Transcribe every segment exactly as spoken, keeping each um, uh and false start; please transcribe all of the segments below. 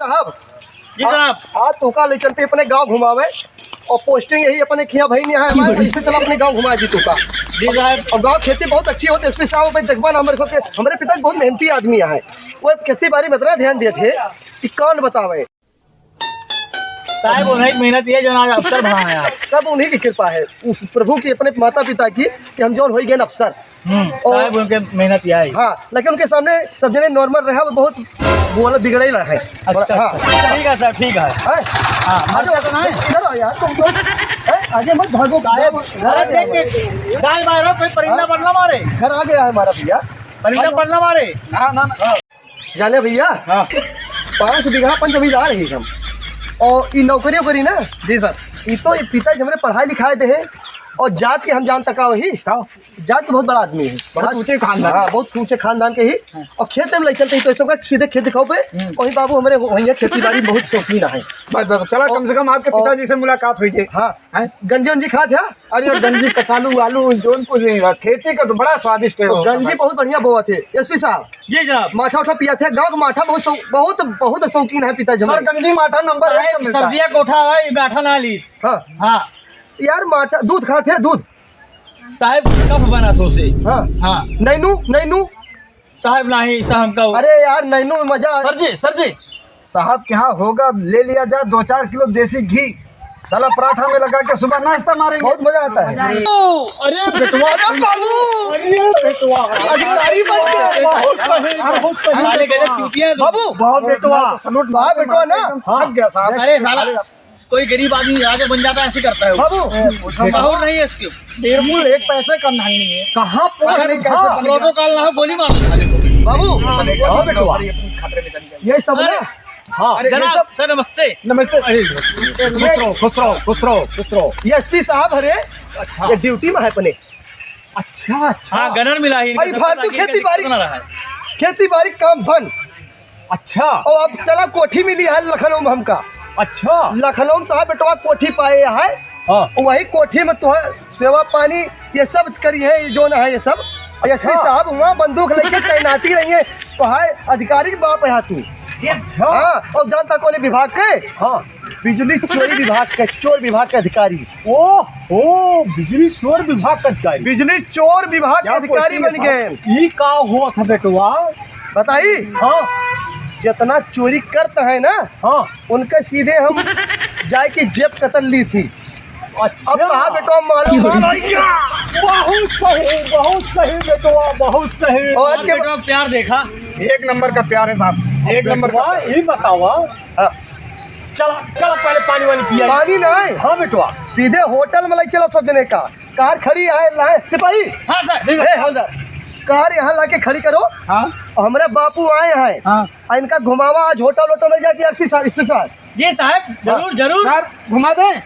साहब, जी साहब। आज तोका ले चलते अपने गाँव घुमावे और posting यही अपने खिया भाई नहीं है हमारे, इससे चला अपने गाँव घुमा दी तोका। जी साहब। और गाँव खेती बहुत अच्छी होती है, एसपी साहब, भाई देखबा ना, हमारे सबके, हमारे पिताजी बहुत मेहनती आदमी है, वो खेती बाड़ी में इतना ध्यान देते हैं कि कौन बतावे। साहब, उन्हीं की मेहनत ये जो आज अफसर बना है आप। सब उन्हीं की कृपा है, उस प्रभु की, अपने माता पिता की, कि हम जौन हो गए अफसर। हम्म, और साहब, उनके मेहनत यह है। हाँ, लेकिन उनके सामने सब जने normal रहा, वो बहुत बोला बिगड़े ला है। अच्छा, हाँ। अच्छा, ठीक है सर, ठीक है। हैं? हाँ, आ जाओ, मरता तो ना है। इधर आओ यार, तुम तो, हैं? आगे मत भागो। साहब, घर आ अरे गया देख, देख, दाएं बाएं रहो, कोई परिंदा हाँ? बन ना मारे। घर आ गया है हमारा भैया। परिंदा आ जाओ। बन ना मारे। ना, ना, ना। जाने भैया, हाँ। पाँच बीघा अपन जमींदार ही हम। और ई नौकरी वोकरी ना, जी सर। ई तो ई पिताजी हमरे पढ़ाई लिखाई दे हैं और जात के हम जान तका वही। का? जात के बहुत बड़ा आदमी है। बहुत हाँ। ऊंचे खानदान। हाँ, बहुत ऊंचे खानदान के ही। हाँ। और खेत में ले चलते ही तो सबका सीधे खेत दिखाओ पे, हम्म। वही बाबू हमरे वही खेती बाड़ी बहुत शौकीन है। बस, बस, चला, और, कम से कम आपके और, पिताजी से मुलाकात हुई जे। हाँ। हैं? गंजी उंजी खात है? अरे, गंजी, कचालू, आलू, जोन कुछ भी है, खेती का तो बड़ा स्वादिष्ट है तो वो। गंजी बहुत बढ़िया बोआ थे, एसपी साहब। जी साहब। माठा उठा पिया थे, गाँव का माठा बहुत शौ-, बहुत, बहुत शौकीन है पिताजी सर, हमारे। गंजी माठा नंबर एक साहब, का मिलता है। सर्दिया कोठा है, ये माठा ना ली। हाँ। हाँ। यार, माठा, दूध खात है, दूध। साहब, कफ बना सो से। हाँ। हाँ। नैनू, नैनू। साहब, नाही, साहब, हमका वो अरे यार, नैनू में मजा आ सर जी, सर जी, साहब के यहाँ होगा, ले लिया जाए दो चार किलो देसी घी, साला पराठा में लगा के सुबह नाश्ता मारेंगे। बहुत मजा आता है। अरे बेटवा, अरे बाबू! अरे बेटवा! अधिकारी बन गया। बहुत सही, बहुत सही। साले गजब चूतिया है तू। बाबू! बहुत बेटवा। सलूट हाँ, बेटवा ना। एकदम थक गया साहब। अरे साला, अरे कोई गरीब आदमी राजा बन जाता है, ऐसे करता है वो। बाबू! माहौल नहीं है इसके। बिल्कुल एक पैसे का नहीं है। कहाँ पर अगर नहीं, कैसे बन गया? प्रोटोकॉल ना हो, गोली मार दो साले को। बाबू, हाँ, हाँ, बेटवा। ये सब ना। अरे, हाँ, अरे, ये जनाब, सब सर, नमस्ते। नमस्ते। अरे, खुश रहो, खुश रहो, खुश रहो, खुश रहो। ये एसपी साहब हरे, अच्छा। ये ड्यूटी में है अपने। अच्छा, अच्छा। हाँ, गनर मिला ही, भाई, इनका फालतू पता नहीं खेती बाड़ी, कैसे बना रहा है। खेती बाड़ी काम बंद। अच्छा। और अब चला कोठी मिली है लखनऊ में हमका। अच्छा। लखनऊ में तो है बेटवा कोठी पाए है। हाँ। वही कोठी में तो है सेवा पानी ये सब करी है, ये जो ना है ये सब। और एसपी अच्छा। साहब वहाँ बंदूक लेके तैनाती रही है, तो है अधिकारी के बाप है तू। अच्छा। हाँ, और जानता कौन है विभाग के? हाँ। बिजली चोरी विभाग के, चोर विभाग के अधिकारी। ओह, ओ, बिजली चोर विभाग के अधिकारी। बिजली चोर विभाग के क्या अधिकारी question है बन साहब? गए। ई का हुआ था बेटवा? बताई? हाँ। जितना चोरी करता है ना, हाँ। उनका सीधे हम जाए के जेब कतर ली थी। अच्छा। अब कहा बेटवा मारो, मारो। बहुत सही, बहुत सही बेटवा, बहुत सही। और आज के बेटवा प्यार देखा। एक नंबर का प्यार है साहब, एक नंबर का बेटवा, प्यार। ये बतावा। हाँ। चला, चला पहले पानी वानी पिया। पानी ना है। हाँ बेटवा। सीधे होटल में ले चला सब जने का। कार खड़ी है, लाए सिपाही। हाँ सर, ठीक है। ए हवलदार, कार यहाँ लाके खड़ी करो। हाँ। और हमारे बापू आए हैं। हाँ। और इनका घुमावा आज होटल वोटल में जाके एसपी साहब, एसपी साहब। जी साहब, जरूर, हाँ। जरूर। सर, घुमा दें?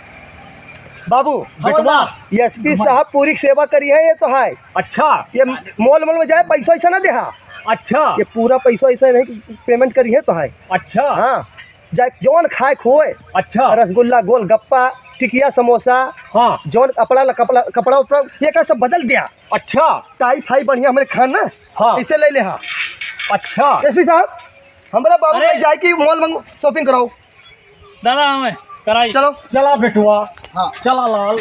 बाबू, बेटवा। ये एसपी साहब पूरी सेवा करी है, ये तो है। अच्छा। ये मॉल मॉल में जाए, पैसा वैसा ना दे, हाँ। अच्छा। ये पूरा पैसा वैसा नहीं, पेमेंट करी है तो है। अच्छा। हाँ। जाए जौन खाए खोए। अच्छा। रसगुल्ला, गोलगप्पा, टिकिया, समोसा। हाँ। जौन कपड़ा ला, कपड़ा, कपड़ा उपड़ा, ये का सब बदल दिया। अच्छा। टाई फाई बढ़िया हमरे खान ना। हाँ। इसे ले ले, हाँ। अच्छा। एसपी साहब, हमरा बाबू अरे। भाई जाए कि मॉल में शॉपिंग कराओ। दादा, हमें कराई। चलो। चला बेटवा। हाँ। चला लाल।